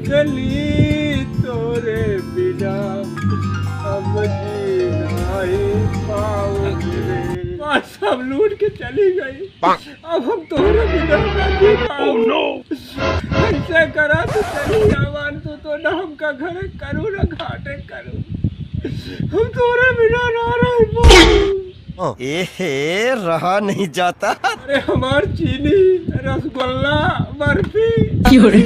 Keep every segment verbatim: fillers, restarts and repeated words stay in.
चली तोरे बिना हम जी नाही पाओगे। बस, सब लूट के चली गई। अब हम तोरे बिना ना जी पाओ। Oh, no! ऐसे करा तो चली आवा, तू तो ना हमका घरे करू ना घाटे करू। हम तोरे बिना ना रह पाओ। एहे, रहा नहीं जाता। अरे हमार चीनी, रसगुल्ला, बर्फी। क्यों रे?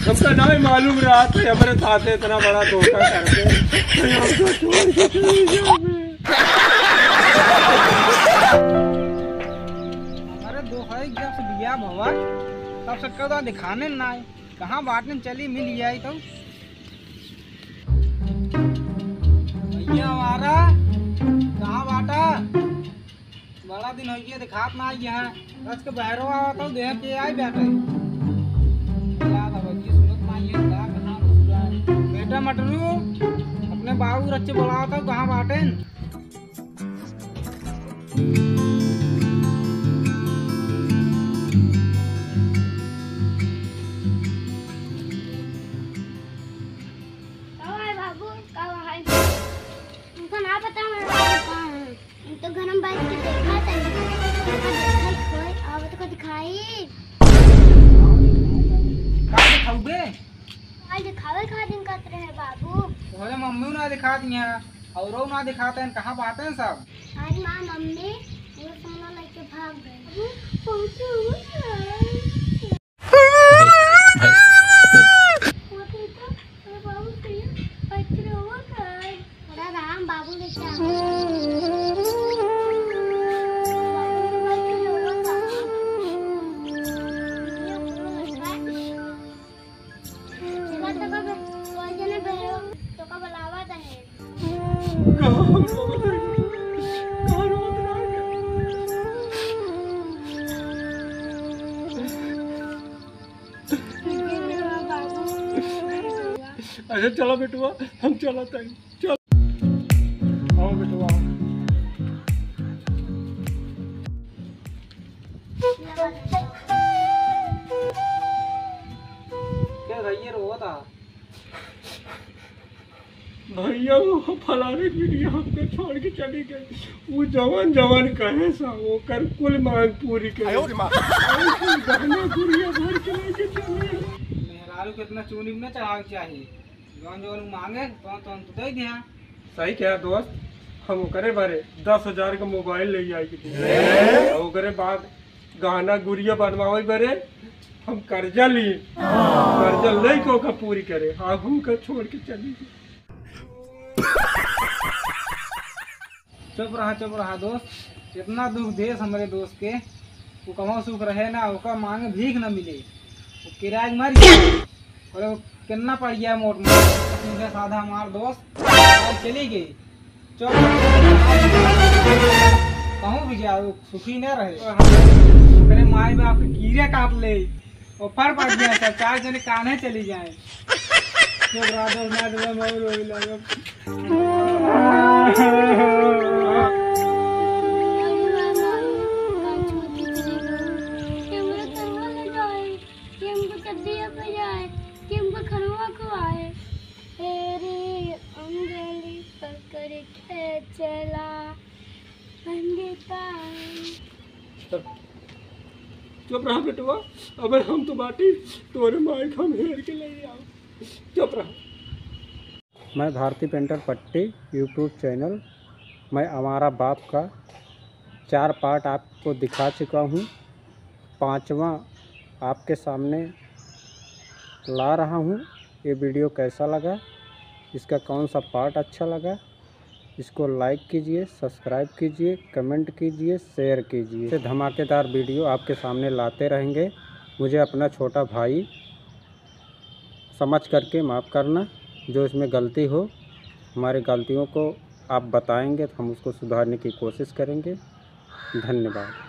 हमका नहीं मालूम रहा था, हमारे साथ इतना बड़ा धोखा करके हमको छोड़ के चली जाओगे। हमारे दो है, जब से बिया भवा, तब से कदा दिखाने ना आए। कहाँ बाटन, चली मिल आई तो। भैया हमारा, कहाँ बाटा? बड़ा दिन होइ गया, दिखात ना आई है। आज के बहरो आवत हो, देख के आई बैठे। याद अब जी सुनत ना आई है, का कहाँ घुस गया है? बेटा मटरू, अपने बाबू रच्चे बुलावत हो, कहाँ बाटेन? का है बाबू, का है? तुमको ना पता हमारा बाबू कहाँ है? हम तो घर में बैठ के देखा था, देखा, देखा ही खोए, आवत को दिखाई। का दिखाऊ बे? आज दिखावे खातिर कहत रहे बाबू। तोहरे मम्मी ना दिखात हैं, औरो ना दिखात हैं, कहाँ बाटे हैं सब? आज माँ मम्मी वो सोना लेके भाग गई। बाबू, पहुँचे हुए हैं। वो तो इतना, अरे बाबू, सही है, बैठ के रहो, का है? अरे राम, बाबू लेके आ गए। बाबू, बैठ के रहो, का है? ये बोलो, का है? तोका बे-, कोई जने बे-, तोका बुलावा त है। अच्छा, चलो बेटुआ, हम चलत हई। चल। आओ बेटवा। क्या भैया रोवत आ? भैया, वो फलाने वीडियो हमको छोड़ के चली गई। वो जवन जवन कहे सा, ओकर कुल मांग पूरी करे। आयो रे माँ। और कुल गहना गुरिया भर के लेके चली गई। मेहरारू कितना चूनी में चढ़ावे के चाहिए। जौन जौन उ मांगे, तौन तौन तू दे दिया। सही कहा दोस्त, हम ओकरे बारे दस हजार का मोबाइल ले आई के थे। और ओकरे बाद गहना गुरिया बनवावे बारे हम कर्जा ली, कर्जा ले के ओका पूरी करे। अब हमका छोड़ के चली गई। चुप रहा, चुप रहा दोस्त, इतना दुख देस हमरे दोस्त के, वो कमाओ सुख रहे ना, ओका मांगे भीख ना मिले, वो किराए के मर गया। अरे वो कितना पड़ गया मोट मोट, सीधा साधा हमार दोस्त, आज चली गई। चुप। कहूँ भी जाओ, सुखी न रहे। अपने माई बाप के कीड़े काट ले, वो फर पड़ गया था, चार जने कान्हे चली जाए। चुप रहा, दोस्त, ना, दोस्त, मैं रोई लागल। कि हमको चड्डिया पहनाए, कि हमको खनवा खुआए। तेरी उंगली पकड़ के चला, संगीता। चुप, चुप रहा बेटवा, अबे हम तो बाटी तोरे माई के हम हेर के ले आओ। चुप रहा। मैं भारती पेंटर पट्टी YouTube चैनल, मैं आवारा बाप का चार पार्ट आपको दिखा चुका हूँ। पांचवा आपके सामने ला रहा हूँ। ये वीडियो कैसा लगा, इसका कौन सा पार्ट अच्छा लगा, इसको लाइक कीजिए, सब्सक्राइब कीजिए, कमेंट कीजिए, शेयर कीजिए। ऐसे धमाकेदार वीडियो आपके सामने लाते रहेंगे। मुझे अपना छोटा भाई समझ करके माफ़ करना, जो इसमें गलती हो। हमारी गलतियों को आप बताएंगे तो हम उसको सुधारने की कोशिश करेंगे। धन्यवाद।